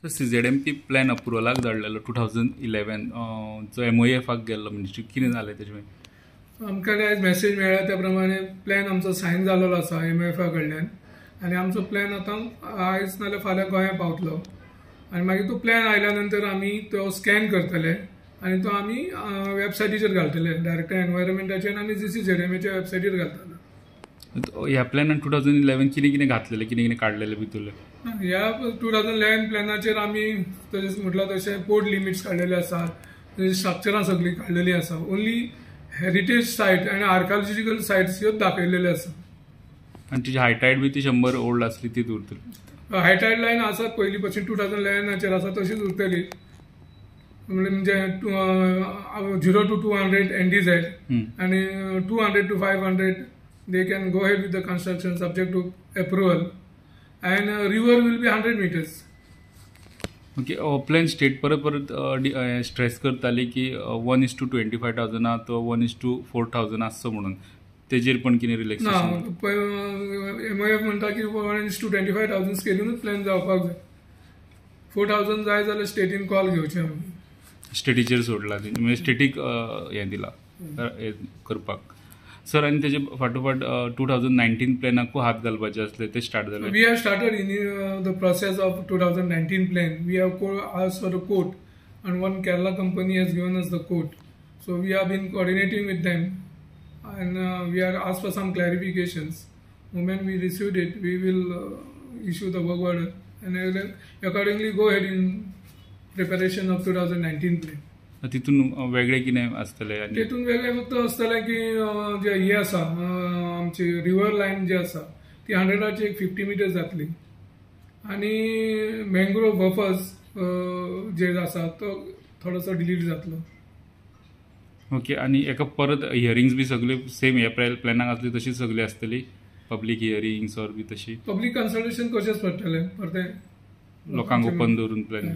CZMP plan अप्रुवलाक धाडलेलो 2011, जो एमओएफाक गेल्लो ministry, कितें जालें तेजे मागीर? आमकां आयज मॅसेज मेळ्ळा त्या प्रमाणे प्लॅन आमचो सायन जाल्लो आसा एमओएफा कडल्यान आनी आमचो प्लॅन आतां आयज नाल्यार फाल्यां गोंया पावतलो आनी मागीर तो प्लॅन आयल्या नंतर आमी तो स्कॅन करतले आनी तो आमी वेबसायटीचेर घालतले, डायरेक्टर एनवायरमेंटाचेर आनी जीसीझेडएमएच्या वेबसायटीर घालतले. ह्या प्लॅनान 2011 कितें कितें घातलेलें, कितें कितें काडलेलें भितरलें? ह्या 2011 प्लॅनाचेर आमी तशें म्हटलां तशें पोर्ट लिमिट्स काडलेले आसात, स्ट्रक्चरां सगळीं काडलेलीं आसा, ओन्ली हेरिटेज सायट आनी आर्किओलॉजिकल सायट्स ह्यो दाखयलेल्यो आसा. आनी तिची हायटायड बी ती 100 ओल्ड आसली तीच उरतली? हायटायड लायन आसा पयलीं पासून 2011 आसा तशीच उरतली, म्हणजे 0 to 200 NDZ आनी 200 to 500 they can go ahead with the construction subject to approval and river will be 100 meters. Okay, plan state परत परत स्ट्रेस करताली की 1:25,000 तो 1:4,000 आसचो म्हणून, तेजेर पण कितें रिलॅक्सेशन? ना, एमओएफ म्हणटा की 1:25,000 स्केलूनच प्लॅन जावपाक जाय, 4,000 जाय जाल्यार स्टेटीन कॉल घेवचें आमी. स्टेटीचेर सोडला म्हणजे स्टेटीक हें दिला करपाक. सर, आनी तेजे फाटोफाट 2019 प्लॅनाकूय हात घालपाचे आसले, ते स्टार्ट जाले? We have started in the process of 2019 plan. We have asked for a quote and one Kerala company has given us the quote, so we have been coordinating with them and we are asked for some clarifications. Moment we received it, we will issue the work order and accordingly go ahead in preparation of 2019 plan. तितून वेगळें कितें आसतलें? तितून वेगळें फक्त आसतलें की जे हें आसा आमची रिवर लायन जी आसा ती 100 एक 50 मिटर जातली आनी मँग्रोव बफर्स जे आसा तो थोडोसो डिलीट जातलो. ओके, आनी एका परत हियरिंग्स बी सगळे सेम ह्या प्लॅनाक आसली तशीच सगळी आसतली, पब्लीक हियरिंग्स ऑर बी तशी? पब्लीक कन्सल्टेशन करचेंच पडटलें परतें लोकांक ओपन दवरून प्लॅन.